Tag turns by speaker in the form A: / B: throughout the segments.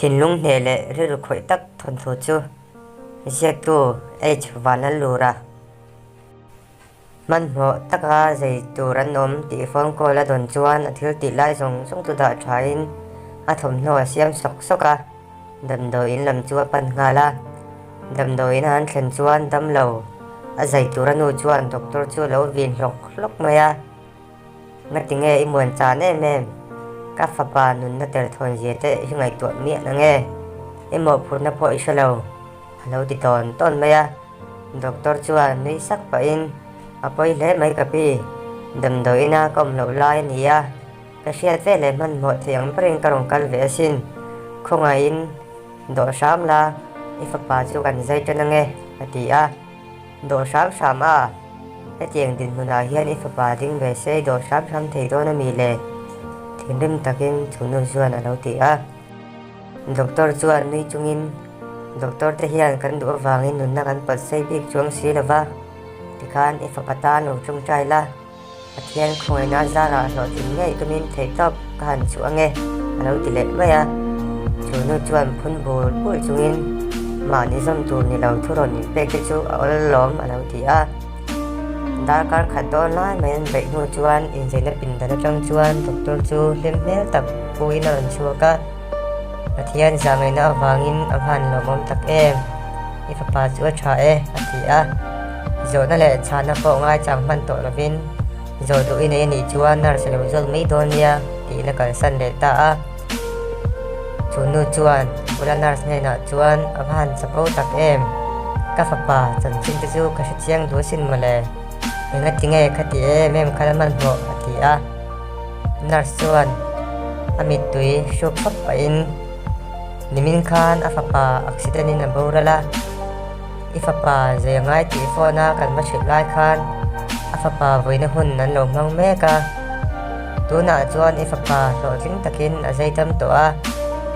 A: Thinlung hneh leh rilru khawih tak thawnthu chu ziaktu H Vanlalura hmanhmawh taka zei tur an awm tih phone call a dawn chuan a thil tih lai zawng zawng chu dah thain a thawmhnaw a siam sawk sawk a, damdawiin lam chu a pan nghal a. Damdawiin a han thlen chuan damlo a zai tur a nu chuan doctor chu a lo vin hlawk hlawk mai a. Ngati nge i muan chan em em? Ka fapa nunna tel thawn zia te hi ngaihtuah miah na nge? I mawhphurhna pawh i hre lo, a lo ti tawn tawn mai a. Doctor chuan nui sak pahin, A pawi hle mai ka pi, damdawiina ka awm loh lai a ni a, ka hriat ve leh hmanhmawh thei ang berin ka rawn kal ve asin. Khawngaihin dawh hram la, i fapa chu kan zai tan ange, a ti a. Dawh hram hram a, hetiang dinhmunah hian i fapa ding ve se i dawh hram hram thei dawn a mi le? Thinrim takin chu nu chuan a lo ti a. Doctor chuan nui chungin, Doctor te hian kan duh avangin nunna kan pawt sei bik chuang si lo va, tikhan i fapa tan lo tawngtai la, Pathian khawngaihna zarah hlawhtling ngei tumin theihtawp ka han chhuah ange, a lo ti leh mai a. Chu nu chuan phun bur bur chungin mahni zawm tur ni lo thu rawn inpek te chu a awl lawm a lo ti a. Darkar khat dawn lai mai an beih hnu chuan inzeina pindan atang chuan doctor chu hlim hmel tak puiin a rawn chhuak a. Pathian zahngaihna avangin a van lawmawm tak em? I fapa chu a tha e, a ti a. Zawhna leh chhahna pawh ngaichang hman tawh lovin zawh duh i nei a nih chuan nurse a lo zawt mai dawn nia tiin a kalsan leh ta a. Chu nu chuan bula nurse hnenah chuan a va han chapo tak em? Ka fapa chanchin te chu ka hrechiang duh asin mawle. Engati nge kha ti em em kha la hmanhmawh? a ti a. Nurse chuan a mittui hruk khawp pahin Nimin khan a fapa accident in a boral a, i fapa zei a ngai tih phone a kan va hrilh lai khan a fapa vawiina hun an lo hmang mek a, tunah chuan i fapa hlawhtling takin a zei dam tawh a,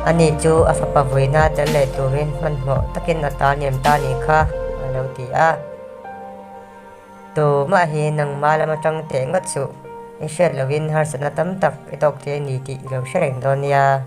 A: ani chu a fapa vawiina tel leh turin hmanhmawh takin a ta niam ta nih kha a lo ti a. Tumah hi nangmah lam atang teh ngawt suh, i hriat lohin harsatna tam tak i tawk thei a ni tih i lo hre reng dawn nia.